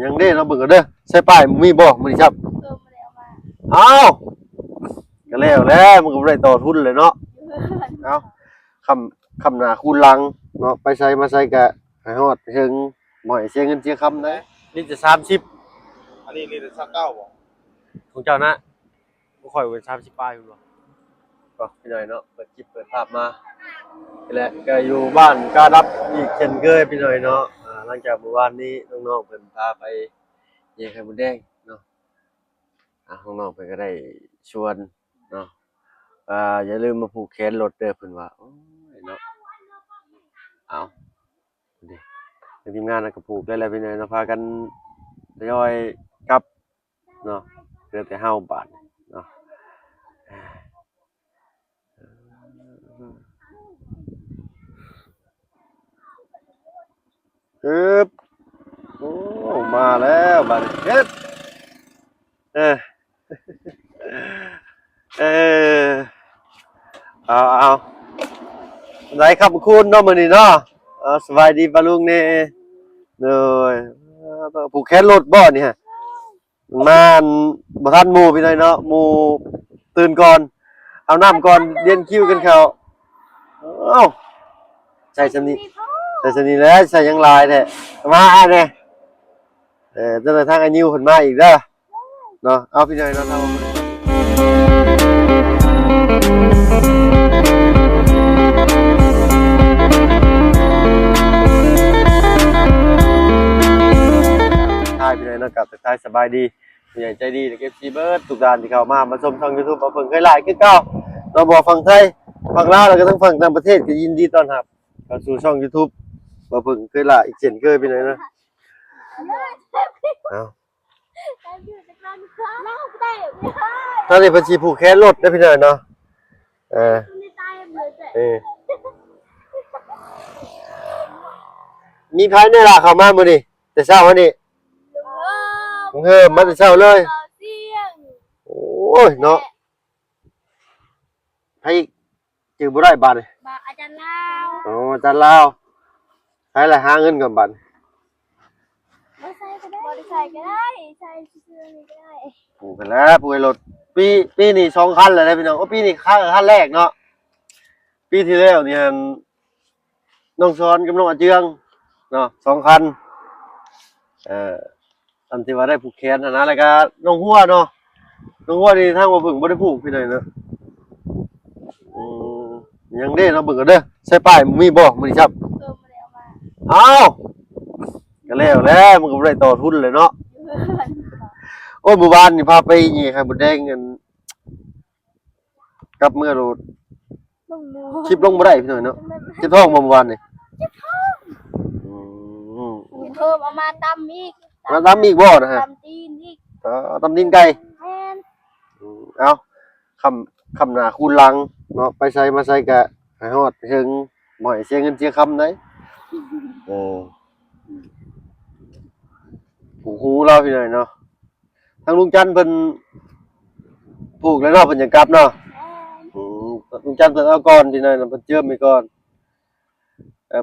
ຍັງເດ້ເນາະ ເບິ່ງກ່ອນເດີ ໃສ່ປ້າຍມີບໍ່ມື້ນີ້ຊ້ຳ? ເອີ ບໍ່ໄດ້ເອົາມາ. ອ້າວ ກໍແລ້ວແຫຼະ ມັນກໍບໍ່ໄດ້ຕໍ່ທຶນແຫຼະເນາະ. ເອີ ເອົ້າ ຄ່ຳ ຄ່ຳໜ້າຄູນຫຼັງເນາະ ໄປໃສມາໃສກໍໃຫ້ຮອດໃຫ້ເຖິງ ບໍ່ໃຫ້ເສຍເງິນເສຍຄຳໃດ໋. ລິດລະສາມສິບ ອັນນີ້ລິດລະຊາວເກົ້າບໍ່? ຂອງເຈົ້ານະ. ບໍ່ຄ່ອຍເປັນສາມສິບປາຍພຸ້ນບໍ່? ກໍພີ່ນ້ອງເນາະ ເປີດຄລິບເປີດພາບມານີ້ແຫຼະ ກໍຢູ່ບ້ານກາດັບອີກເຊັ່ນເຄີຍພີ່ນ້ອງເນາະ. ອ່າ ຫຼັງຈາກມື້ວານນີ້ນ້ອງໆເພິ່ນພາໄປແຍ່ໄຂ່ມົດແດງເນາະ. ອ່າ ນ້ອງໆເພິ່ນກໍໄດ້ຊວນເນາະ ອ່າ ຢ່າລືມມາຜູກແຂນລົດເດີເພິ່ນວ່າ. ໂອ້ຍເນາະ ເອົ້າ ນີ້ ທາງທີມງານກໍຜູກໄດ້ແລ້ວພີ່ນ້ອງເນາະ ພາກັນທະຍອຍກັບ ເນາະ ເຫຼືອແຕ່ເຮົາບາດນີ້ເນາະ. ອຶບ ໂອ້ ມາແລ້ວບາດນີ້ ເຮັດ ເອີ ເອີ ເອົາ ເອົາ ໄດ້ຄ່ຳຄູນເນາະມື້ນີ້ເນາະ. ເອົາ ສະບາຍດີປ້າລຸງແດ່. ໂດຍ ຜູກແຂນລົດບໍ່ນີ້ຮະ? ມາ ອັນ ບໍ່ທັນໝູ່ພີ່ນ້ອງເນາະ ໝູ່ຕື່ນກ່ອນ ອາບນ້ຳກ່ອນ ລຽນຄິວກັນເຂົ້າ. ເອົ້າ ໃສ່ຊ່ຳນີ້ ໃສ່ຊ່ຳນີ້ແຫຼະ ໃສ່ຫຍັງຫຼາຍແທ້ ມາອ້າຍແດ່. ເອີ ເຈົ້າໜ້າທາງອ້າຍນິວເພິ່ນມາອີກເດີເນາະ. ເອົາ ພີ່ນ້ອງເນາະ ທັກທາຍພີ່ນ້ອງເນາະ ກັບທັກທາຍສະບາຍດີ ຜູ້ໃຫຍ່ໃຈດີ ແລະ ເອັຟຊີ ເບິດທຸກທ່ານທີ່ເຂົ້າມາ ມາຊົມຊ່ອງຢູທູບບ່າວເຜິ້ງເຄີຍຫຼ້າຍຄືເກົ່າເນາະ. ບໍ່ຝັ່ງໄທ ຝັ່ງລາວ ແລ້ວກໍທັງຝັ່ງຕ່າງປະເທດ ກໍຍິນດີຕ້ອນຮັບເຂົ້າສູ່ຊ່ອງຢູທູບບ່າວເຜິ້ງເຄີຍຫຼ້າຍອີກເຊັ່ນເຄີຍພີ່ນ້ອງເນາະ. ເອົ້າ ຕອນນີ້ເພິ່ນຊິຜູກແຂນລົດເດີພີ່ນ້ອງເນາະ. ເອີ ເອີ ມີໃຜແດ່ລະເຂົ້າມາມື້ນີ້? ແຕ່ເຊົ້າຫັ້ນນີ້ ເຮີມ ມາແຕ່ເຊົ້າເລີຍ. ໂອ້ຍເນາະ ໃຜອີກ? ຈື່ບໍ່ໄດ້ບາດນີ້ ບາດ ອາຈານລາວ. ໂອ້ ອາຈານລາວ. ໃຜລະຫາເງິນກ່ອນບາດນີ້? ບໍ່ໃສ່ກໍໄດ້ ບໍ່ໄດ້ໃສ່ກໍໄດ້ ໃສ່ຊື່ໆນີ້ກໍໄດ້. ປູກຫັ້ນແຫຼະ ປູກໃຫ້ລົດ ປີ ປີນີ້ສອງຄັນແລ້ວເດ້ພີ່ນ້ອງ. ໂອ້ ປີນີ້ຄັນ ຄັນແລກເນາະ. ປີທີ່ແລ້ວນີ້ຫັ້ນ ນ້ອງຊອນກັບນ້ອງອາເຈືອງເນາະ ສອງຄັນ. ເອີ ອັນທີ່ວ່າໄດ້ຜູກແຂນຫັ້ນນະ ແລ້ວກະນ້ອງຫົວເນາະ ນ້ອງຫົວນີ້ທາງບ່າວເຜິ້ງບໍ່ໄດ້ຜູກພີ່ນ້ອງເນາະ. ອືມ ຍັງເດ້ເນາະ ເບິ່ງກ່ອນເດີ ໃສ່ປ້າຍມີບໍ່ມື້ນີ້ຊ້ຳ? ເອີ ບໍ່ໄດ້ເອົາມາ. ອ້າວ ກໍແລ້ວແຫຼະ ມັນກໍບໍ່ໄດ້ຕໍ່ທຶນແຫຼະເນາະ. ໂອ້ຍ ມື້ວານນີ້ພາໄປແຍ່ໄຂ່ມົດແດງ ອັນ ກັບເມືອໂລດ ລົງບໍ່ ຄລິບລົງບໍ່ໄດ້ພີ່ນ້ອງເນາະ. ເຈັບທ້ອງບໍ່ມື້ວານນີ້? ເຈັບທ້ອງ. ອືມ ເພີ່ມເອົາມາຕຳອີກ ມາຕຳອີກບໍ່ນະຮະ? ຕຳຕີນອີກ. ອໍ ຕຳຕີນໄກ່. ແມ່ນ. ອືມ ເອົ້າ ຄ່ຳ ຄ່ຳໜ້າຄູນຫຼັງເນາະ ໄປໃສມາໃສກະໃຫ້ຮອດໃຫ້ເຖິງ ບໍ່ໃຫ້ເສຍເງິນເສຍຄຳໃດ໋. ເອີ ຫູລາວພີ່ນ້ອງເນາະ. ທາງລຸງຈັນເພິ່ນຜູກແລ້ວເນາະ ເພິ່ນຢາກກັບເນາະ. ແມ່ນ. ອືມ ລຸງຈັນເພິ່ນເອົາກ່ອນພີ່ນ້ອງ ເພິ່ນເຈີມໄວ້ກ່ອນ. ເອີ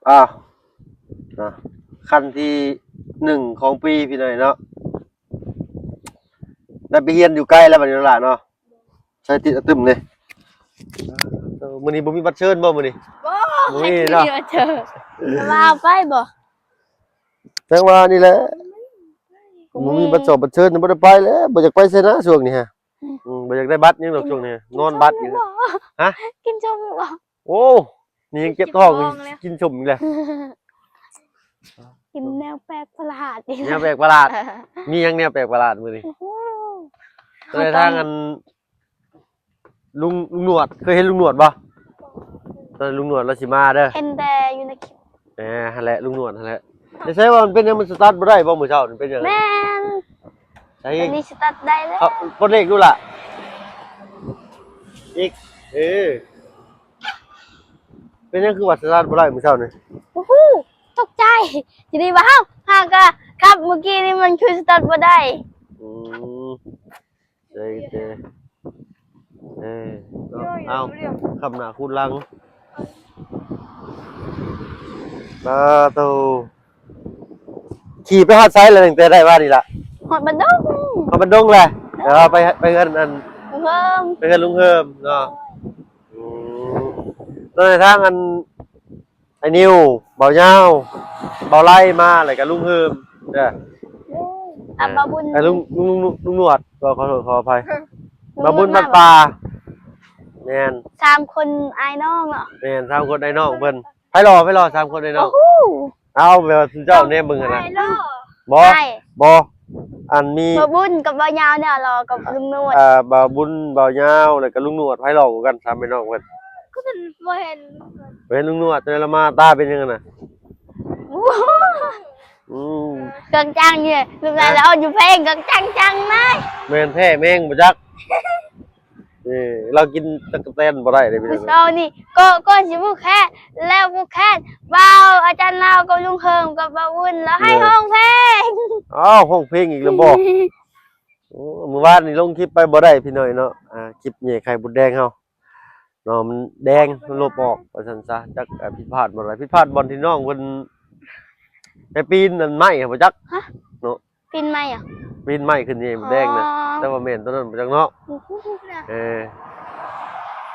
ອ້າວ ເນາະ ຄັນທີໜຶ່ງຂອງປີພີ່ນ້ອງເນາະ. ໄດ້ໄປຮຽນຢູ່ໄກແລ້ວບັດນີ້ຫຼ້າເນາະ. ໃສ່ຕິດອະຕຶມເດ້. ເອີ ມື້ນີ້ບໍ່ມີບັດເຊີນບໍ່ມື້ນີ້? ບໍ່ ບໍ່ມີເນາະ ໃຜຊິມີບັດເຊີນ. ແຕ່ວ່າເອົາໄປບໍ່? ແຕ່ວ່ານີ້ແຫຼະ ບໍ່ມີບັດສອບບັດເຊີນ ບໍ່ໄດ້ໄປແລ້ວ ບໍ່ຢາກໄປໃສນະຊ່ວງນີ້ຮະ. ອືມ ອືມ ບໍ່ຢາກໄດ້ບັດຫຍັງດອກຊ່ວງນີ້ ນອນບັດຢູ່. ກິນຊົມຢູ່ບໍ່? ຮະ? ກິນຊົມຢູ່ບໍ່? ໂອ້ ນີ້ຍັງເຈັບທ້ອງ ເຈັບທ້ອງແລ້ວ ກິນສົ້ມອີກແລ້ວ. ກິນແນວແປກປະຫຼາດ ແນວແປກປະຫຼາດ. ມີຫຍັງແນວແປກປະຫຼາດມື້ນີ້? ໂອ້ໂຫ ຕອນທາງອັນ ລຸງ ລຸງໜວດ ເຄີຍເຫັນລຸງໜວດບໍ່? ຕອນລຸງໜວດລາວຊິມາເດີ ເຫັນແຕ່ຢູ່ໃນຄລິບ. ເອີ ຫັ້ນແຫຼະ ລຸງໜວດຫັ້ນແຫຼະ. ແຕ່ໃຊ່ວ່າມັນເປັນຫຍັງ ມັນສະຕາດບໍ່ໄດ້ບໍ່ມື້ເຊົ້ານີ້ ເປັນຫຍັງ? ແມ່ນ ໃຊ່ ອັນນີ້ສະຕາດໄດ້ແລ້ວ. ເອົາ ປົດເລກດູລະ ອີກ ເອີ ເປັນຫຍັງຄືວ່າສະຕາດບໍ່ໄດ້ມື້ເຊົ້ານີ້? ໂອ້ໂຫ ຕົກໃຈ ຊິໄດ້ວ່າ ເອົ້າ ຫາກະຂັບມື້ກີ້ນີ້ມັນຄືສະຕາດບໍ່ໄດ້. ອືມ ໃຊ່ເດ້ ເອີ ເອົາ ເອົາ ເອົາ ຂັບໜ້າຄູນຫຼັງ. ປາໂຕ ຂີ່ໄປຮອດໃສລະ ຕັ້ງແຕ່ໄດ້ມານີ້ລະ? ຮອດບ້ານດົງ ຮອດບ້ານດົງແຫຼະ. ເອີ ເອີ ໄປ ໄປເຮືອນອັນ ລຸງເຮີມ ໄປເຮືອນລຸງເຮີມເນາະ. ອືມ ຕອນທາງອັນ ໄອ້ນິວ ເບົາຍາວ ເບົາໄລມາ ແລ້ວກໍລຸງເຮີມເດີ. ໂອ້ຍ ອ່າ ເອີ ເບົາບຸນ ເອີ ລຸງ ລຸງ ລຸງ ລຸງໜວດ ກໍຂໍໂທດຂໍອະໄພ ເອີ ເບົາບຸນ ເບົາບຸນມາ ບ້ານປ່າ. ແມ່ນ ສາມຄົນອ້າຍນ້ອງເນາະ. ແມ່ນ ສາມຄົນອ້າຍນ້ອງເພິ່ນ. ໃຜຫຼໍ່ ໃຜຫຼໍ່ ສາມຄົນອ້າຍນ້ອງ? ໂອ້ໂຫ ເອົາ ແບບວ່າເຈົ້າແນມເບິ່ງຫັ້ນນະ. ບໍ່ ບໍ່ ອັນມີ ເບົາບຸນກັບເບົາຍາວນີ້ຫຼໍ່ກັບລຸງໜວດ. ອ່າ ເບົາບຸນ ເບົາຍາວ ແລ້ວກໍລຸງໜວດ ໃຜຫຼໍ່ກວ່າກັນ ສາມພີ່ນ້ອງເພິ່ນ? ກໍເພິ່ນບໍ່ເຫັນ ບໍ່ເຫັນລຸງໜວດ ແຕ່ລະມາຕາເປັນຫຍັງຫັ້ນນະ? ໂອ້ໂຫ ອືມ ເຄື່ອງຈັງນີ້ ລູກຫຼານລາວເອົາຢູ່ແພງ ເຄື່ອງຈັງຈັງນາຍ. ແມ່ນແທ້ແມ່ງບໍ່ຈັກ. ເອີ ລາວກິນຕັກກະແຕນບໍ່ໄດ້ເດ້ພີ່ນ້ອງ. ມື້ເຊົ້ານີ້ກໍ ກໍຊິຜູກແຂນ ແລ້ວຜູກແຂນ ບ່າວອາຈານລາວກັບລຸງເຮີມກັບບ່າວອຸ່ນ ແລ້ວໃຫ້ຮ້ອງເພງ. ອ້າວ ຮ້ອງເພງອີກແລ້ວບໍ່? ໂອ້ ມື້ວານນີ້ລົງຄລິບໄປບໍ່ໄດ້ພີ່ນ້ອງເນາະ. ອ່າ ຄລິບແຍກໄຂ່ມົດແດງເຮົາເນາະ ມັນແດງ ມັນລົບອອກວ່າຊັ້ນຊະ. ຈັກ ອ່າ ຜິດພາດບ່ອນໃດ ຜິດພາດບ່ອນທີ່ນ້ອງເພິ່ນໄປປີນອັນໄມ້ຫັ້ນບໍ່ຈັກ. ຮະ? ເນາະ ປີນໄມ້ຫຍັງ? ປີນໄມ້ຂຶ້ນນີ້ມົດແດງນະ. ອໍ ແຕ່ວ່າແມ່ນຕົວນັ້ນບໍ່ຈັກເນາະ. ໂອ້ໂຫ ເອີ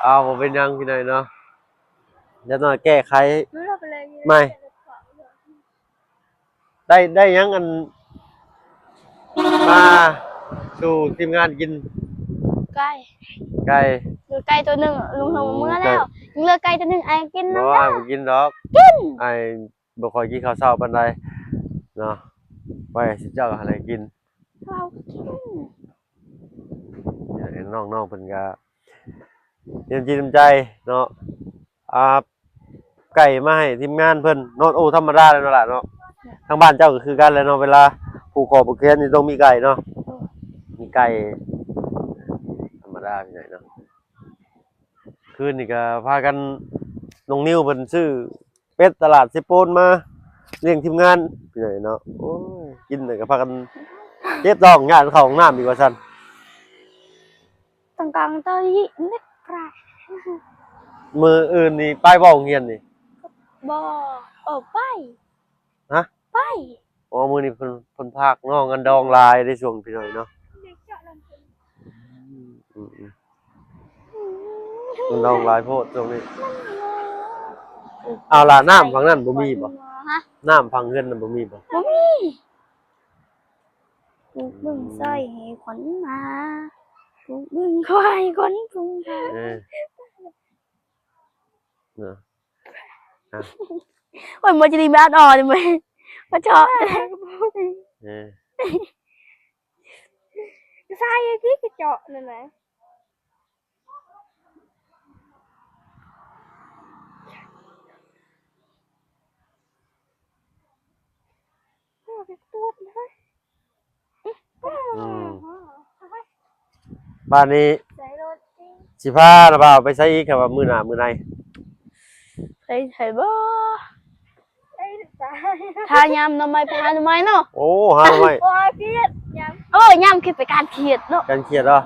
ເອົາ ບໍ່ເປັນຫຍັງພີ່ນ້ອງເນາະ ຢ່າງໜ້ອຍແກ້ໄຂໃໝ່. ໄດ້ ໄດ້ຫຍັງອັນ ມາສູ່ທີມງານກິນ? ໄກ່ ໄກ່ ເຫຼືອໄກ່ຕົວໜຶ່ງ ລຸງເຮີມເອົາເມືອແລ້ວ. ເຫຼືອໄກ່ຕົວໜຶ່ງ ອ້າຍກິນນຳ. ບໍ່ ອ້າຍບໍ່ກິນດອກ ກິນ ອ້າຍ ບໍ່ຄ່ອຍກິນເຂົ້າເຊົ້າປານໃດເນາະ ໄວ້ໃຫ້ເຈົ້າຫັ້ນແຫຼະກິນ. ເຮົາກິນ ເຫັນນ້ອງໆເພິ່ນກະເປັນຈິດເປັນໃຈເນາະ ເອົາໄກ່ມາໃຫ້ທີມງານເພິ່ນເນາະ. ໂອ້ ທຳມະດາແລ້ວເນາະຫຼ້າເນາະ ທາງບ້ານເຈົ້າກໍຄືກັນແຫຼະເນາະ ເວລາຜູກຄໍຜູກແຂນນີ້ຕ້ອງມີໄກ່ເນາະ ມີໄກ່ ທຳມະດາພີ່ນ້ອງເນາະ. ຄືນນີ້ກໍພາກັນ ນ້ອງນິວເພິ່ນຊື້ເປັດຕະຫຼາດເຊໂປນມາລ້ຽງທີມງານພີ່ນ້ອງເນາະ. ໂອ້ຍ ກິນແລ້ວກໍພາກັນເຈັບທ້ອງ ຢ້ານເຂົ້າຫ້ອງນ້ຳອີກວ່າຊັ້ນ. ຕັ້ງກາງຕອນນີ້ເນັກປາຍ ມື້ອື່ນນີ້ໄປບໍ່ໂຮງຮຽນນີ້? ບໍ່ ເອີ ໄປ. ຮະ? ໄປ. ອໍ ມື້ນີ້ເພິ່ນ ເພິ່ນພາກນ້ອງອັນດອງຫຼາຍເດ້ຊ່ວງພີ່ນ້ອງເນາະ. ອືມ ອືມ ອືມ ມັນດອງຫຼາຍໂພດຊ່ວງນີ້. ເອົາລະ ນ້ຳຝັ່ງນັ້ນບໍ່ມີບໍ່? ຮະ? ນ້ຳຝັ່ງເຮືອນນັ້ນບໍ່ມີບໍ່? ບໍ່ມີ. ປູກເບິ່ງ ອືມ ໃສ່ໃຫ້ຂວັນມາ ປູກເບິ່ງຄວາຍຂວັນປຸງກາ. ເອີ ເນາະ ໂອ້ຍ ມັນຈະດີມາອ່ອນເວີຍ ມາເຈາະ ເອີ ໃສ່ທີ່ກະເຈາະນັ້ນນະ. ອືມ ບາດນີ້ຊິພານ້າບ່າວໄປໃສອີກ ຄັນວ່າມື້ໜ້າມື້ໃນ? ໄປໃສບໍ່? ຖ້າຍາມໜໍ່ໄມ້ ໄປຫາໜໍ່ໄມ້ເນາະ. ໂອ້ ຫາໜໍ່ໄມ້ ໂອ້ຍ ຍາມ ໂອ້ຍ ຍາມຄິດໄປການຂຽດເນາະ. ການຂຽດເນາະ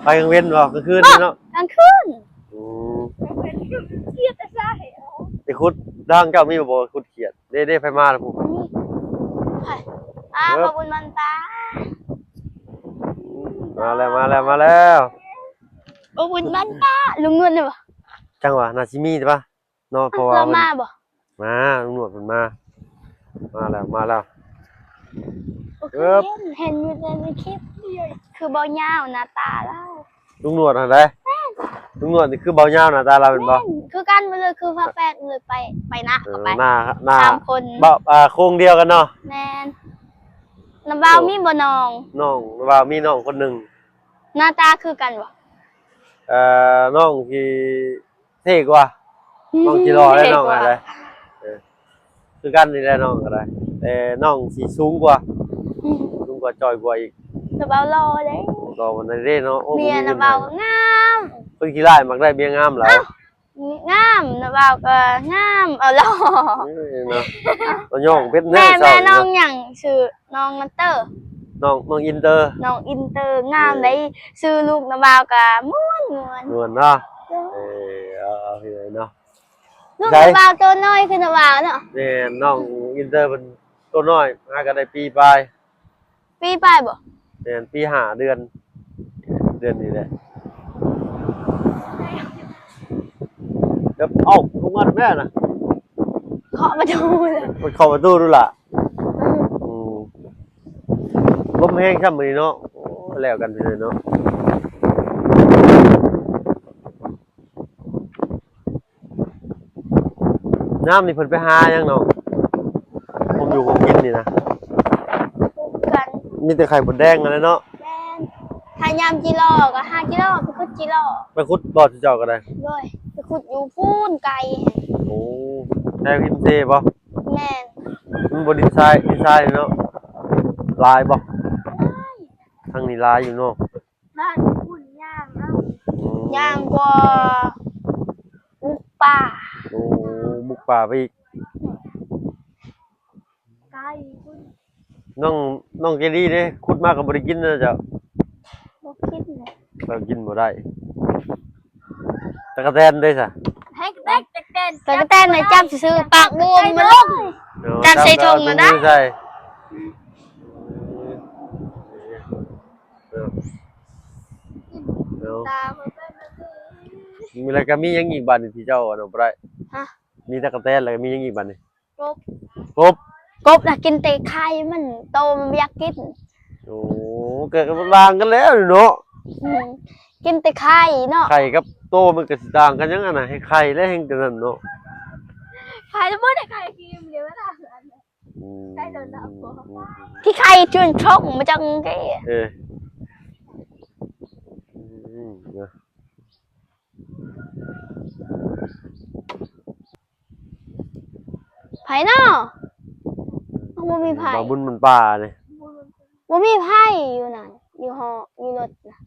ໄປກາງເວັນບໍ່? ກາງຄືນເນາະ. ກາງຄືນ. ອືມ ກາງຄືນຂຽດແຕ່ໃສ? ໄປຂຸດ ທາງເຈົ້າມີບໍ່ ຂຸດຂຽດ? ເດ້ ເດ້ ໃຜມາລະພຸ້ນ? ມີ ໃຜ? ອ່າ ເອີ ບ່າວບຸນບ້ານປ່າ ມາແລ້ວ ມາແລ້ວ ມາແລ້ວ. ບ່າວບຸນບ້ານປ່າ ລຸງນວນນີ້ບໍ່? ຈັ່ງຫວະ ໜ້າຊິມີຕິປະເນາະ ເພາະວ່າ ເພິ່ນມາບໍ່? ມາ ລຸງນວດເພິ່ນມາ ມາແລ້ວ ມາແລ້ວ. ໂອເຄ ເອີບ ເຫັນ ເຫັນຢູ່ແຕ່ໃນຄລິບ ຄືເບົາຍາວໜ້າຕາລາວ. ລຸງໜວດຫັ້ນໃດ? ແມ່ນ ລຸງໜວດນີ້ຄືເບົາຍາວໜ້າຕາລາວແມ່ນບໍ່? ແມ່ນ ຄືກັນໝົດເລີຍ ຄືຝາແຝດເລີຍ ໄປ ໄປນະ ເອີ ກໍໄປ ໜ້າ ໜ້າ ສາມຄົນ ເບົາ ອ່າ ໂຄງດຽວກັນເນາະ. ແມ່ນ ນ້າບ່າວ ໂອ້ ມີບໍ່ນ້ອງ? ນ້ອງ ນ້າບ່າວມີນ້ອງຄົນໜຶ່ງ ໜ້າຕາຄືກັນບໍ່? ເອີ ນ້ອງທີ່ ເທ່ກວ່າ ອືມ ນ້ອງຊິຫຼໍ່ແລ້ວ ເທ່ກວ່າ ນ້ອງຫັ້ນແຫຼະ ເອີ ຄືກັນນີ້ແຫຼະນ້ອງກໍໄດ້ ແຕ່ນ້ອງຊິສູງກວ່າ ອືມ ສູງກວ່າ ຈ່ອຍກວ່າອີກ. ນ້າບ່າວຫຼໍ່ເດ້ ຫຼໍ່ປານໃດເດ້ເນາະ. ໂອ້ ເມຍນ້າບ່າວງາມ ຄົນຂີ້ລ້າຍມັກໄດ້ເມຍງາມຫຼາຍ. ອ້າວ ງາມ ນ້າບ່າວກໍງາມ ເອົາຫຼໍ່ ເອີ ເນາະ ກໍຍ້ອງເປັນແນວ ແມ່ ແມ່ນ້ອງຫຍັງ? ຊື່ນ້ອງນະເຕີ ນ້ອງ ນ້ອງອິນເຕີ ນ້ອງອິນເຕີ ງາມ ເອີ ໄດ໋ ຊື່ລູກນ້າບ່າວກໍມ່ວນ ມ່ວນ ມ່ວນເນາະ. ໂດຍ ເອີ ເອົາ ເອົາ ເອົາເນາະ ລູກນ້າບ່າວໂຕນ້ອຍຄືນ້າບ່າວເນາະ. ແມ່ນ ນ້ອງອິນເຕີເພິ່ນ ໂຕນ້ອຍຫາກໍໄດ້ປີປາຍ. ປີປາຍບໍ່? ແມ່ນ ປີຫ້າເດືອນ ເດືອນນີ້ແຫຼະ. ເອີ ເອົ້າ ລົງມາແມ່ນະ ເຄາະປະຕູເລີຍ ເຄາະປະຕູດູລະ. ອືມ ລົມແຮງຊ້ຳມື້ນີ້ເນາະ. ໂອ້ ແລ້ວກັນພີ່ນ້ອງເນາະ. ຍາມນີ້ເພິ່ນໄປຫາຫຍັງນ້ອງ? ຄົມຢູ່ຄົມກິນນີ້ນະ ກັນ ມີແຕ່ໄຂ່ມົດແດງຫັ້ນແຫຼະເນາະ. ແມ່ນ ຖ້າຍາມຈີ່ລໍກໍຫາຈີ່ລໍ ໄປຂຸດຈີ່ລໍ. ໄປຂຸດບໍ່ ເຈົ້າກໍໄດ້? ໂດຍ ໄປຂຸດຢູ່ພຸ້ນໄກ. ໂອ້ ແຖວຫິນເຊບໍ່? ແມ່ນ ມັນບໍ່ດິນຊາຍ ດິນຊາຍເນາະ. ຫຼາຍບໍ່? ຫຼາຍ ທາງນີ້ຫຼາຍຢູ່ເນາະ. ບ້ານພຸ້ນຍ່າງເອົາ ອືມ ຍ່າງກວ່າບຸກປ່າ. ໂອ້ ບຸກປ່າໄປອີກ ໄກພຸ້ນ. ນ້ອງ ນ້ອງເຈດີເດ້ ຂຸດມາກໍບໍ່ໄດ້ກິນນະເຈົ້າ? ບໍ່ກິນເລີຍ ກໍກິນບໍ່ໄດ້. ຕະກະແຕນເດ້ຊະ? ຕະກະແຕນ ຕະກະແຕນນະ ຈັບຊື່ໆ ປາກບວມມັນລົງ. ໂອ້ ຈັບໃສ່ຖົງນະໄດ້ ຈັບໃສ່. ເອົາ ແລ້ວກໍມີຫຍັງອີກບາດນີ້ທີ່ເຈົ້າເອົາບໍ່ໄດ້? ຮະ? ມີຕະກະແຕນ ແລ້ວກໍມີຫຍັງອີກບາດນີ້? ກົບ ກົບ ກົບນະກິນແຕ່ໄຂ່ມັນ ໂຕມັນບໍ່ຢາກກິນ. ໂອ້ ກໍຕ່າງກັນແລ້ວເນາະ. ອືມ ກິນແຕ່ໄຂ່ເນາະ ໄຂ່ກັບໂຕມັນກໍຊິຕ່າງກັນຫຍັງຫັ້ນນະ. ໃຫ້ໄຂ່ແລ້ວແຮ່ງແຕ່ນັ້ນເນາະ ໄຂ່ແລ້ວບໍ່ໄດ້ໄຂ່ກິນເດ ເວລາ ອືມ ໄຂ່ໂດນດັບບໍ່? ອືມ ຂີ້ໄຂ່ຈວນຊົງມາຈັງເດ້. ເອີ ອືມ ນະ ໃຜເນາະ? ບໍ່ມີໃຜ ບ່າວບຸນມັນປ່ານີ້ ບໍ່ມີໃຜຢູ່ນັ້ນ ຢູ່ຫໍ ຢູ່ລົດນະ.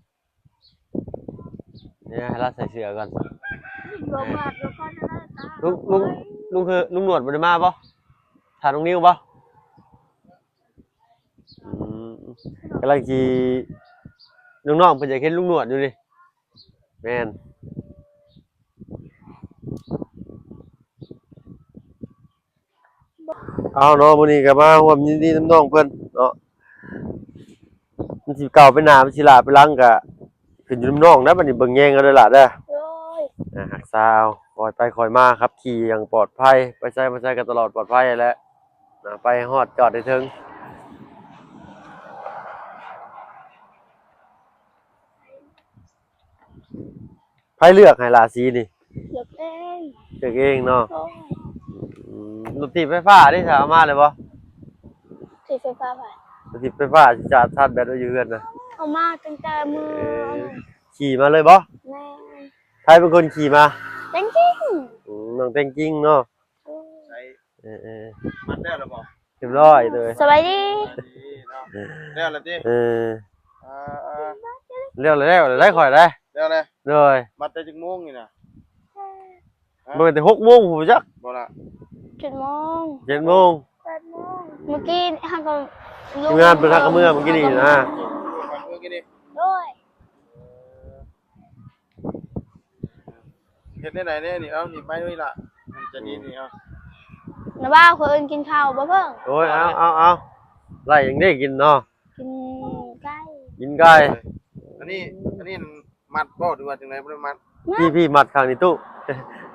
ເດ ໃຫ້ລາວໃສ່ເສື້ອກ່ອນ. ລຸງ ລຸງ ລຸງເຮີ ລຸງໜວດບໍ່ໄດ້ມາບໍ່? ຖ້ານ້ອງນິວບໍ່? ອືມ ກຳລັງຊິ ນ້ອງໆເພິ່ນຢາກເຫັນລຸງໜວດຢູ່ນີ້. ແມ່ນ. ເອົາເນາະ ມື້ນີ້ກໍມາຮ່ວມຍິນດີນຳນ້ອງເພິ່ນເນາະ. ມັນຊິກ້າວໄປໜ້າ ມັນຊິຫຼ້າໄປຫຼັງ ກໍຂຶ້ນຢູ່ນຳນ້ອງນະ. ບັດນີ້ເບິ່ງແຍງເອົາເດີຫຼ້າເດີ. ໂດຍ ອ່າ ຮັກສາເອົາ ຄ່ອຍໄປຄ່ອຍມາ ຂັບຂີ່ຢ່າງປອດໄພ ໄປໃສມາໃສກໍຕະຫຼອດປອດໄພຫັ້ນແຫຼະນະ. ໄປຮອດຈອດໃຫ້ເຖິງ. ໃຜເລືອກໃຫ້ລາສີນີ້? ເລືອກເອງ ເລືອກເອງເນາະ. ໂດຍ ອືມ ລົດຖີບໄຟຟ້າເດ້ ເອົາມາແລ້ວບໍ່? ຖີບໄຟຟ້າໃຜ? ລົດຖີບໄຟຟ້າທີ່ຈາດຊາດແບັດໄວ້ຢູ່ເຮືອນນະ. ເອົາມາຕັ້ງແຕ່ມື້ ເອີ ຂີ່ມາເລີຍບໍ່? ແມ່ນ. ໃຜເປັນຄົນຂີ່ມາ? ແຕງຈິງ. ອືມ ນ້ອງແຕງຈິງເນາະ. ໂອ້ຍ ເອີໆ ມັດແລ້ວລະບໍ່? ຮຽບຮ້ອຍເລີຍ. ສະບາຍດີ ສະບາຍດີເນາະ. ແລ້ວລະຕິ? ເອີ ອ່າ ແລ້ວລະ ແລ້ວລະ ໄດ້ຂ້ອຍໄດ້. ແລ້ວລະ? ໂດຍ. ມັດແຕ່ຈັກໂມງນີ້ນະ? ຮະ? ບໍ່ແມ່ນແຕ່ຫົກໂມງພຸ້ນຈັກ? ບໍ່ລະ ເຈັດໂມງ ເຈັດໂມງ ແປດໂມງ. ມື້ກີ້ເຮົາກໍ ທີມງານເພິ່ນຫາກໍເມືອມື້ກີ້ນີ້ນະ. ເມືອກີ້ນີ້? ໂດຍ. ເຮັດແນວໃດແດ່ນີ້? ເອົາ ນີ້ໄປນີ້ລະ ມັນຈະດີນີ້. ເອົາ ນະບ່າວ ຄົນອື່ນກິນເຂົ້າບໍ່ເພິ່ງ? ໂອ້ຍ ເອົາ ເອົາ ເອົາ ໄລ່ຫຍັງເດ້ກິນເນາະ? ກິນໄກ່ ກິນໄກ່. ອັນນີ້ ອັນນີ້ມັດບໍ່ ຫຼືວ່າຈັ່ງໃດ? ບໍ່ໄດ້ມັດ. ພີ່ ພີ່ມັດຂ້າງນີ້ຕູ້.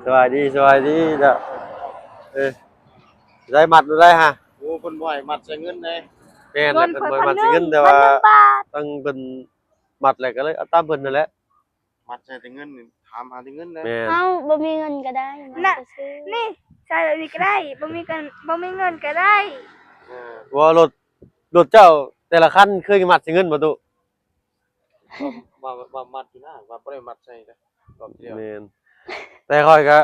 ສະບາຍດີ ສະບາຍດີເຈົ້າ. ເອີ ໄດ້ມັດບໍ່ໄດ້ຫະ? ໂອ້ ເພິ່ນບໍ່ໃຫ້ມັດໃສ່ເງິນເດ້. ແມ່ນ ເພິ່ນບໍ່ໃຫ້ມັດໃສ່ເງິນ ແຕ່ວ່າທາງເພິ່ນມັດແລ້ວກໍເລີຍເອົາຕາມເພິ່ນນັ້ນແຫຼະ. ມັດໃສ່ແຕ່ເງິນນີ້ ຖາມຫາແຕ່ເງິນເດ້. ແມ່ນ. ເຮົາບໍ່ມີເງິນກໍໄດ້ ມັດ ນະ ຊື່ໆ. ນີ້ ໃສ່ແບບນີ້ກໍໄດ້ ບໍ່ມີເງິນ ບໍ່ມີເງິນກໍໄດ້. ເອີ ວ່າລົດ ລົດເຈົ້າແຕ່ລະຄັນເຄີຍມັດໃສ່ເງິນບໍ່ຕູ້? ວ່າ ວ່າ ວ່າມັດຢູ່ນະ ວ່າບໍ່ໄດ້ມັດໃສ່ເດ້ ຮອບທີ່ແລ້ວ. ແມ່ນ. ແຕ່ຂ້ອຍກໍ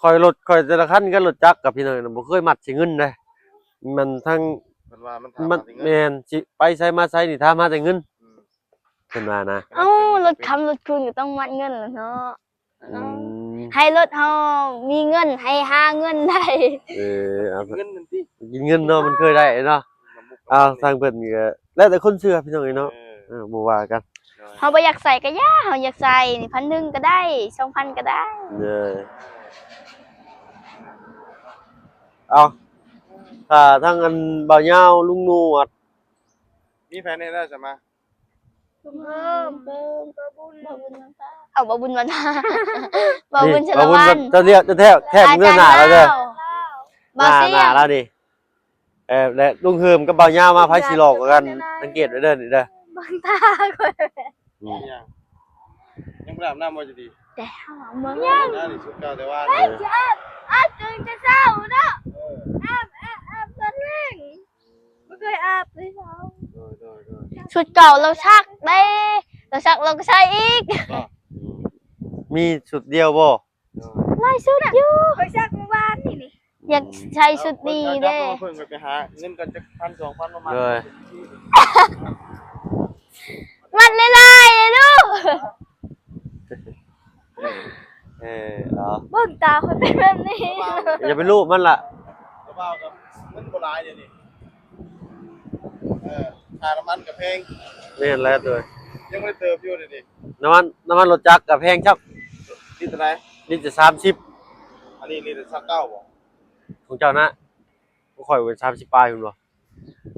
ຂ້ອຍລົດຂ້ອຍແຕ່ລະຄັນກັບລົດຈັກກັບພີ່ນ້ອງ ບໍ່ເຄີຍມັດໃສ່ເງິນເດ້. ມັນທັງ ເພິ່ນວ່າມັນຖາມ ມັນ ຫາແຕ່ເງິນ. ແມ່ນ. ຊິໄປໃສມາໃສນີ້ຖາມຫາແຕ່ເງິນ. ອືມ. ເພິ່ນວ່ານະ. ເອົ້າ ລົດຄຳລົດຄູນກໍຕ້ອງມັດເງິນແຫຼະເນາະ. ອືມ. ໃຫ້ລົດເຮົາມີເງິນ ໃຫ້ຫາເງິນໄດ້. ເອີ ເອົາ ກິນເງິນນັ້ນຕິ ກິນເງິນເນາະ ມັນເຄີຍໄດ້ເນາະ. ເອົາ ທາງເພິ່ນນີ້ກໍແລ້ວແຕ່ຄົນເຊື່ອພີ່ນ້ອງເອີຍເນາະ. ເອີ ເອີ ບໍ່ວ່າກັນ. ເຮົາບໍ່ຢາກໃສ່ກໍຢ່າ ເຮົາຢາກໃສ່ນີ້ ພັນໜຶ່ງກໍໄດ້ ສອງພັນກໍໄດ້. ເອີ ເອົາ. ຖ້າທາງອັນບ່າວຍາວ ລຸງໜວດ ມີໃຜແດ່ລະຈະມາ? ລຸງເພີ່ມ ເພີ່ມ ບ່າວບຸນ ບ່າວບຸນວັນທາ ບ່າວບຸນ ນີ້ ສາລະວັນ ບ່າວບຸນ ເຈົ້າເລືອກ ເຈົ້າແທກ ແທກເມື່ອໜ້າລາວເດີ ບ່າວຊຽງ ໜ້າລາວນີ້. ເອີ ແລະ ລຸງເພີ່ມກັບບ່າວຍາວມາ ໃຜຊິຫຼໍ່ກວ່າກັນ? ສັງເກດໄວ້ເດີນີ້ເດີ ເບິ່ງຕາຂ້ອຍ ອືມ ຍັງບໍ່ໄດ້ອາບນ້ຳບໍ່? ຈະດີ ແຕ່ເຮົາເບິ່ງ ຍັງ ໜ້ານີ້ຊຸດເກົ່າແຕ່ວ່າ ເອີ ຊິອາບ ອາບຈົນຈະເຊົ້າເນາະ ເອີ ອາບ ອາບ ອາບຕອນແລງ ບໍ່ເຄີຍອາບເລີຍເນາະ ໂດຍ ໂດຍ ໂດຍ ຊຸດເກົ່າລາວຊັກເດ້ ລາວຊັກລາວກໍໃສ່ອີກ ບໍ່ ອືມ ມີຊຸດດຽວບໍ່? ຫຼາຍຊຸດຢູ່ ຂ້ອຍຊັກມື້ວານນີ້ນີ້ ຢາກໃສ່ຊຸດນີ້ເດ້ ເອົາເພິ່ນ ເພິ່ນກໍໄປຫາເງິນກັນຈັກພັນສອງພັນປະມານ ໂດຍ ມັດຫຼາຍໆເດ້ລູກ ເອີ ເອົາ ເບິ່ງຕາຂ້ອຍເປັນແບບນີ້ ຢ່າໄປລູບມັນລະ ເຈົ້າບ່າວກໍເງິນບໍ່ຫຼາຍດຽວນີ້. ເອີ ຄ່ານ້ຳມັນກໍແພງ ແມ່ນແລ້ວໂດຍ ຍັງບໍ່ໄດ້ເຕີມຢູ່ດຽວນີ້ ນ້ຳມັນ ນ້ຳມັນລົດຈັກກໍແພງຊ້ຳ ລິດເທົ່າໃດ? ລິດລະສາມສິບ ອັນນີ້ລິດລະຊາວເກົ້າບໍ່? ຂອງເຈົ້ານະ ຂອງຂ້ອຍເປັນສາມສິບປາຍພຸ້ນບໍ່?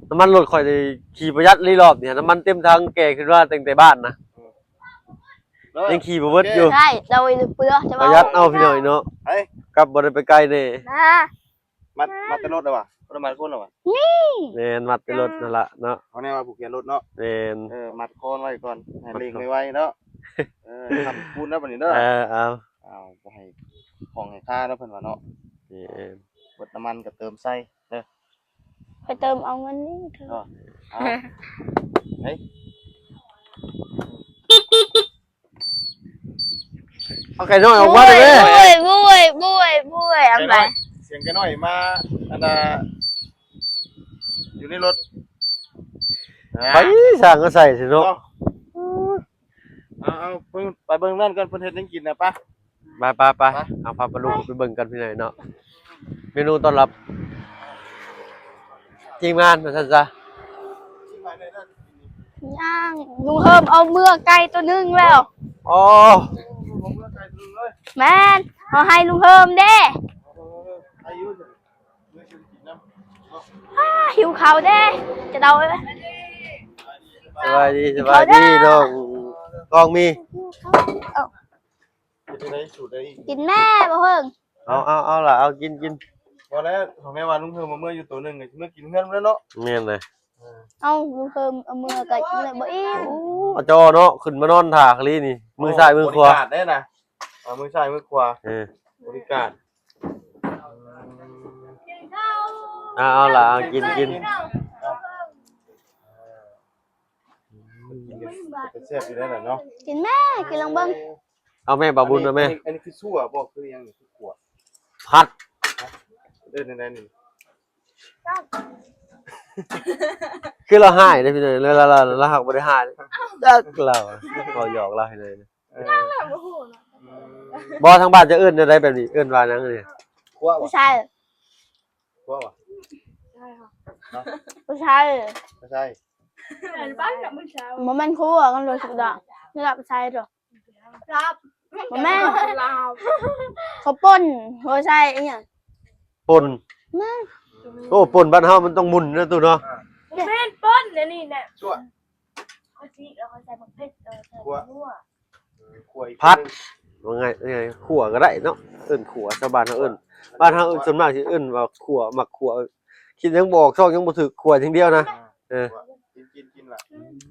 ນ້ຳມັນລົດຂ້ອຍນີ້ຂີ່ປະຢັດລີ ລອບນີ້ ນ້ຳມັນເຕັມຖັງ ແກ່ຂຶ້ນມາຕັ້ງແຕ່ບ້ານນະ ເອີ ຍັງຂີ່ບໍ່ເບິດຢູ່ ໄດ້ ໂດຍເປືອ ປະຢັດເອົາພີ່ນ້ອງເນາະ ໄປ ກັບບໍ່ໄດ້ໄປໄກແດ່ ນະ. ມັດ ມັດແຕ່ລົດແລ້ວວະ? ບໍ່ໄດ້ມັດຄົນແລ້ວວະ? ນີ້ ແມ່ນ ມັດແຕ່ລົດນັ້ນລະເນາະ ເອົາແນວວ່າຜູກແຂນລົດເນາະ ແມ່ນ ເອີ ມັດຄອນໄວ້ກ່ອນ ໃຫ້ເລັ່ງໄວໆເນາະ ເອີ ຄຳຄູນແລ້ວບັດນີ້ເດີ ເອີ ເອົາ ເອົາ ບໍ່ໃຫ້ຂ້ອງໃຫ້ຄາເນາະ ເພິ່ນວ່າເນາະ ແມ່ນ ເບິດນ້ຳມັນກໍເຕີມໃສ່ເດີ ໄປເຕີມເອົາເງິນນີ້ເທີ ເນາະ ເອົາ ເຮີ້ຍ ເອົາໄກ່ນ້ອຍອອກມາໄດ້ແມ່ ບຸ້ຍ ບຸ້ຍ ບຸ້ຍ ບຸ້ຍ ເອົາໄປ ໄກ່ນ້ອຍ ສຽງໄກ່ນ້ອຍມາ ອັນນ່າ ຢູ່ໃນລົດ ໄປສ້າງກໍໃສ່ຊິເນາະ ເອົາ ເອົາ ເອົາ ເບິ່ງ ໄປເບິ່ງນັ້ນກ່ອນ ເພິ່ນເຮັດຫຍັງກິນນະ ໄປ ໄປ ໄປ ໄປ ເອົາ ພາປາລຸງໄປເບິ່ງກັນພີ່ນ້ອງເນາະ ເມນູຕ້ອນຮັບທີມງານວ່າຊັ້ນຊະ ຍັງ ລຸງເຮີມເອົາເມືອໄກ່ໂຕໜຶ່ງແລ້ວ ອໍ ແມ່ນ ເຮົາໃຫ້ລຸງເຮີມເດ້ ອາ ຫິວເຂົ້າເດ້ ຈະເດົາເອີຍ ສະບາຍດີ ສະບາຍດີ ເຂົ້າເດີ້ ນ້ອງ ນ້ອງມີ ເອີ ເຮັດຈັ່ງໃດ ສູດໄດ້ອີກ ກິນແມ່ບໍ່ເຮີງ ເອົາ ເອົາ ເອົາລະ ເອົາ ກິນ ກິນ ບໍ່ແລ້ວ ຂອງແມ່ວ່າລຸງເຮີມເອົາເມືອຢູ່ໂຕໜຶ່ງ ຊິເມືອກິນເຮືອນແລ້ວເນາະ ແມ່ນເລີຍ ເອີ ເອົາ ລຸງເຮີມເອົາເມືອກໍກິນແລ້ວບໍ່ອີ່ມ ໂອ້ ເຈົ້າເນາະ ຂຶ້ນມານອນຖ້າຄະລີນີ້ ມືຊ້າຍມືຂວາ ໂອ້ ບໍລິການເດ້ນະ ເອົາ ມືຊ້າຍມືຂວາ ເອີ ບໍລິການ ເອົາ ເອົາລະ ເອົາ ກິນ ກິນ ກິນ ເອີ ມັນແຊບຢູ່ແລ້ວລະເນາະ ກິນແມ່ ກິນລອງເບິ່ງ ເອົາແມ່ ບ່າວບຸນ ເອົາແມ່ ອັນນີ້ ອັນນີ້ຄືຊົ່ວບໍ່ ຄືຫຍັງນີ້ ຄືຂົ້ວ ຜັດ ເອີ້ນຈັ່ງໃດນີ້ ຄືລາວຮ້າຍເດ້ພີ່ນ້ອງ ລາວ ລາວ ລາວ ລາວຫາກບໍ່ໄດ້ຮ້າຍ ຈັກລາວ ເວົ້າຫຍອກລາວໃຫ້ແດ່ ເອີ ບໍ່ຮູ້ເນາະ ອືມ ບໍ່ ທາງບ້ານຈະເອີ້ນແນວໃດແບບນີ້ ເອີ້ນວ່າຫຍັງນີ້ ຂົ້ວບໍ່ ຜູ້ຊາຍ ຂົ້ວບໍ່ ໃຊ່ຄ່ະ ຮະ ຜູ້ຊາຍ ຜູ້ຊາຍ ບໍ່ແມ່ນຂົ້ວກັນໂດຍສຸດາ ນີ້ລະຜູ້ຊາຍໂຕ ລາບ ບໍ່ແມ່ນ ລາບ ເຂົາປົ່ນ ເຂົາໃສ່ອີ່ຫຍັງ ປົ່ນ ແມ່ນ ໂອ້ ປົ່ນບ້ານເຮົາມັນຕ້ອງໝຸ່ນເນາະຕູ້ເນາະ ບໍ່ແມ່ນປົ່ນ ອັນນີ້ນະ ຊົ່ວ ເຂົາຊິ ເຂົາໃສ່ໝາກເຜັດ ເອີ ໃສ່ ຂົ້ວ ນົວ ເອີ ຂົ້ວອີກ ຜັດ ວ່າງ່າຍ ງ່າຍ ຂົ້ວກໍໄດ້ເນາະ ເອີ້ນຂົ້ວ ຊາວບ້ານເຮົາເອີ້ນ ບ້ານເຮົາເອີ້ນ ສ່ວນມາກຊິເອີ້ນວ່າຂົ້ວ ໝາກຂົ້ວ ຄິດຫຍັງບໍ່ອອກ ຊອກຫຍັງບໍ່ຖືກ ຂົ້ວຢ່າງດຽວນະ ອ່າ ເອີ ກິນ ກິນ ກິນລະ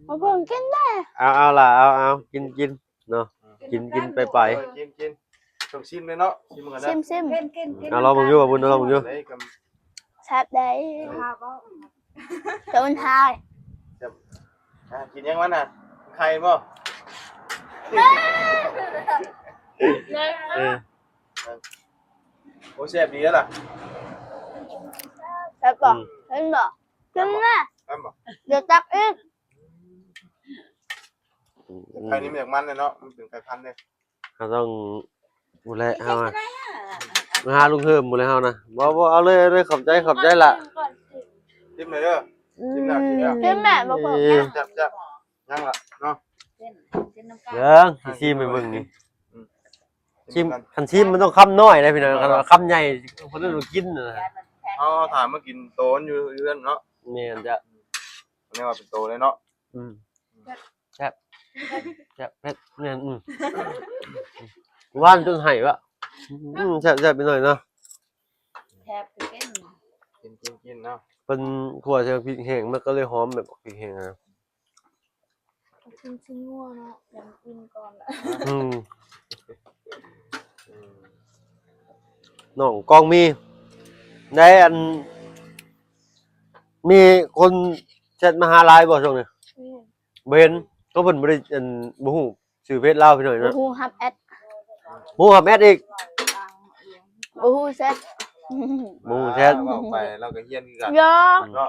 ມາເບິ່ງກິນແດ່ ເອົາ ເອົາລະ ເອົາ ເອົາ ກິນ ກິນ ເນາະ ອືມ ກິນ ກິນໄປໄປ ເອີ ກິນ ກິນ ຕ້ອງຊີມເລີຍເນາະ ຊີມເບິ່ງກ່ອນເດີ ຊີມ ຊີມ ກິນ ກິນ ກິນ ເອົາລອງເບິ່ງຢູ່ ເອົາບຸນ ເອົາລອງເບິ່ງຢູ່ ເອີ ແຊບເດ້ ເອີ ເຈົ້າບຸນທາຍ ແຊບ ອ່າ ກິນຫຍັງມັນນະ ໄຂ່ບໍ່ ເອີ ໂອ້ ແຊບດີແລ້ວລະ ແຊບບໍ່ ອືມ ເຫັນບໍ່ ກິນແມ່ ແມ່ນບໍ່ ດຽວຕັກອີກ ອືມ ໄຂ່ນີ້ມັນຢາກມັນເດ້ເນາະ ມັນເປັນໄຂ່ພັນເດ້ ເຮົາຕ້ອງ ພຸ້ນແຫຼະເຮົາ ມາຫາລຸງເຮີມພຸ້ນແຫຼະເຮົານະ ບໍ່ ບໍ່ ເອົາເລີຍ ເອົາເລີຍ ຂອບໃຈ ຂອບໃຈລະ ຊີມແມ່ເດີ ຊີມແລ້ວ ຊີມແລ້ວ ຊີມແມ່ບໍ່ເພີ່ມ ແຊບໆ ຍັງລະເນາະ ເບິ່ງ ຊິຊີມໃຫ້ເບິ່ງນີ້ ອືມ ຊີມ ຄັນຊີມມັນຕ້ອງຄຳນ້ອຍເດ້ພີ່ນ້ອງ ຄັນວ່າຄຳໃຫຍ່ ຄົນອື່ນບໍ່ກິນນະ. ເຮົາ ເຮົາຖ້າມາກິນໂຕນຢູ່ເຮືອນເນາະ. ແມ່ນຈ້ະ ເອີ້ນວ່າເປັນໂຕເລີຍເນາະ. ອືມ ແຊບ ແຊບ ເຜັດ ແມ່ນ ອືມ ຫວານຈົນໄຫ້ວະ. ອືມ ແຊບໆ ອີກໜ້ອຍເນາະ. ແຊບຄືກັນ ກິນ ກິນ ກິນເນາະ. ເພິ່ນຂົ້ວໃສ່ພລິກແຫ້ງ ມັນກໍເລີຍຫອມແບບພລິກແຫ້ງນະ. ກິນຊີ້ນງົວເນາະ ຍັງກິນກ່ອນລະ. ອືມ ອືມ ນ້ອງກອງມີ ໄດ້ອັນ ມີຄົນແຊັດມາຫາຫຼາຍບໍ່ຊ່ວງນີ້? ແມ່ນ ບໍ່ເຫັນ ກໍເພິ່ນບໍ່ໄດ້ ອັນ ບໍ່ຮູ້ຊື່ເຟສລາວພີ່ນ້ອງເນາະ. ບໍ່ຮູ້ຮັບແອັດ ບໍ່ຮັບແອັດອີກ ບໍ່ຮູ້ແຊັດ ບໍ່ຮູ້ແຊັດ. ເວົ້າໄປລາວກໍຮຽນຄືກັນເນາະ.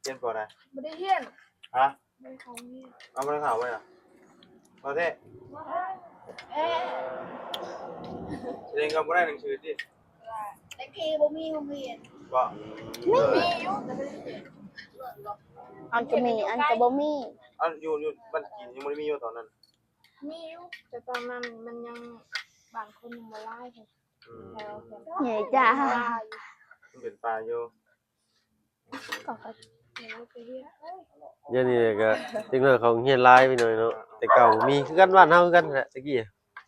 ຮຽນບໍ່ນະ? ບໍ່ໄດ້ຮຽນ. ຮະ? ບໍ່ໄດ້ເຂົ້າໂຮງຮຽນ. ເອົາ ບໍ່ໄດ້ເຂົ້າເວີ້ຍ. ເວົ້າແທ້? ເອີ ສະແດງວ່າບໍ່ໄດ້ໜັງສືຕິ? ແຕ່ກີ້ບໍ່ມີໂຮງຮຽນ. ບໍ່? ມີ ມີຢູ່ ແຕ່ບໍ່ໄດ້ຮຽນ. ອັນກໍມີ ອັນກໍບໍ່ມີ. ອັນຢູ່ ຢູ່ບ້ານຈີນຍັງບໍ່ໄດ້ມີຢູ່ຕອນນັ້ນ? ມີຢູ່ ແຕ່ຕອນນັ້ນມັນຍັງ ບ້ານຄົນຍັງບໍ່ຫຼາຍ. ອືມ ໃຫຍ່ຈ້າ ມັນເປັນປ່າຢູ່. ກໍ ດຽວນີ້ກໍເດັກນ້ອຍເຂົ້າໂຮງຮຽນຫຼາຍພີ່ນ້ອງເນາະ. ແຕ່ເກົ່າມີຄືກັນ ບ້ານເຮົາຄືກັນແຫຼະ ແຕ່ກີ້.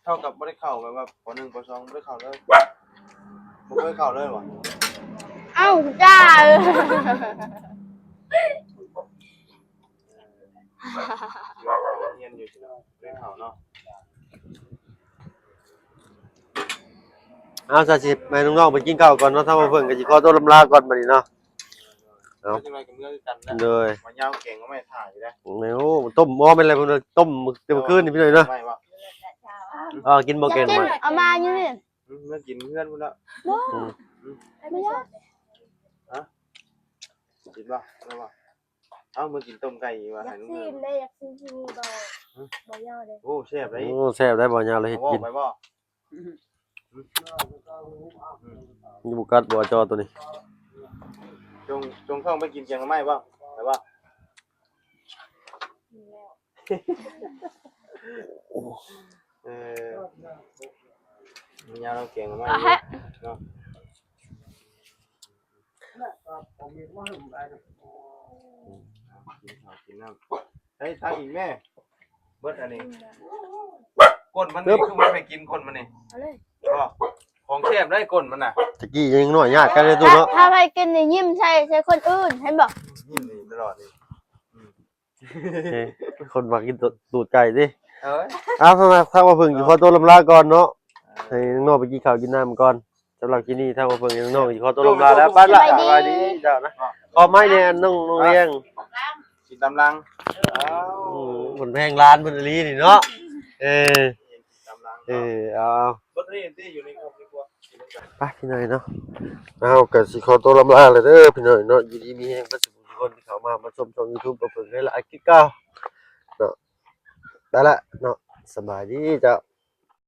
ເທົ່າກັບບໍ່ໄດ້ເຂົ້າ ແບບວ່າ ປໍໜຶ່ງ ປໍສອງ ບໍ່ໄດ້ເຂົ້າເລີຍ. ບໍ່ເຄີຍເຂົ້າເລີຍຫວາ? ເອົ້າ ຈ້າ ເອີ ເອີ ເຂົ້າໂຮງຮຽນຢູ່ ບໍ່ໄດ້ເຂົ້າເນາະ. ເອົາ ຊະ ຊິໃຫ້ນ້ອງໆ ໄປກິນເຂົ້າກ່ອນເນາະ. ທາງບ່າວເຜິ້ງກໍຊິຂໍຕົວລຳລາກ່ອນບັດນີ້ເນາະ. ເອົາ ຈັກໜ້ອຍກໍເມືອຄືກັນນະ. ໂດຍ ບ່າວຍາວແກງໜໍ່ໄມ້ຖ້າຢູ່ເດ້. ໂອ້ ຕົ້ມ ບໍ່ແມ່ນແລ້ວ ເພິ່ນຕົ້ມແຕ່ມື້ຄືນນີ້ພີ່ນ້ອງເນາະ. ເອົາ ກິນບໍ່ແກງໜໍ່ໄມ້? ເອົາມາຢູ່ນີ້. ອືມ ເມືອກິນເຮືອນພຸ້ນລະ. ບໍ່ ອືມ ບໍ່ຢາກ. ຮະ? ກິນບໍ່? ເອົາບໍ່? ເອົາ ມື້ກິນຕົ້ມໄກ່ວ່າ ຢາກຊີມເດ້ ຢາກຊີມທີ່ມີບໍ່ ບໍ່ຍາວເດ້. ໂອ້ ແຊບເດ້. ໂອ້ ແຊບໄດ໋ ບໍ່ຍາວເລີຍເຮັດກິນ. ໄປບໍ່? ຢູ່ບໍ່ກັດບໍ່ ຈໍໂຕນີ້. ຈົງ ຈົງທ້ອງໄປກິນແກງໜໍ່ໄມ້ບໍ່? ໄປບໍ່? ເອີ ຍາວເຮົາແກງໜໍ່ໄມ້ເນາະ. ກິນເຂົ້າກິນນ້ຳ. ເຮີ້ຍ ຕັກອີກແມ່. ເບິດອັນນີ້ ກົ້ນມັນນີ້ຄືບໍ່ໃຫ້ກິນ ກົ້ນມັນນີ້. ເອົາເລີຍ. ບໍ່ ຂອງແຊບໄດ໋ ກົ້ນມັນນະ. ຕະກີ້ຍັງນ້ອຍຍາດກັນເລີຍຕູ້ເນາະ. ຖ້າໃຜກິນນີ້ຍິ້ມໃສ່ ໃສ່ຄົນອື່ນ ເຫັນບໍ່? ຍິ້ມນີ້ຕະຫຼອດນີ້. ອືມ ເອີ ຄົນມັກກິນຕູດໄກ່ຕິ. ເອີຍ ເອົາ ທາງ ທາງບ່າວເຜິ້ງຊິຂໍຕົວລຳລາກ່ອນເນາະ. ເອີ ໃຫ້ນ້ອງໆ ໄປກິນເຂົ້າກິນນ້ຳກ່ອນ. ສຳລັບຄລິບນີ້ ທາງບ່າວເຜິ້ງ ນ້ອງໆ ຊິຂໍຕົວລຳລາແລ້ວ. ໄປລະ ສະບາຍດີ ສະບາຍດີເຈົ້ານະ. ຂໍໄມ້ແດ່ ນ້ອງ ນ້ອງລຽງ ກິນຕາມຫຼັງ. ເອົ້າ ອືມ ເພິ່ນແພງຫຼານເພິ່ນອີ່ຫຼີນີ້ເນາະ. ເອີ ເອີ ເອົາ ເບິດນີ້ຕິ ຢູ່ໃນຄອບໃນຄົວ. ໄປພີ່ນ້ອງເນາະ ເຮົາກໍຊິຂໍຕົວລຳລາແລ້ວເດີພີ່ນ້ອງເນາະ. ຢູ່ດີມີແຮງເບິດສູ່ຜູ້ທຸກຄົນທີ່ເຂົ້າມາ ມາຊົມຊ່ອງຢູທູບບ່າວເຜິ້ງໃນລາຍກິນເຂົ້າເນາະ. ໄປລະເນາະ ສະບາຍດີເຈົ້າ.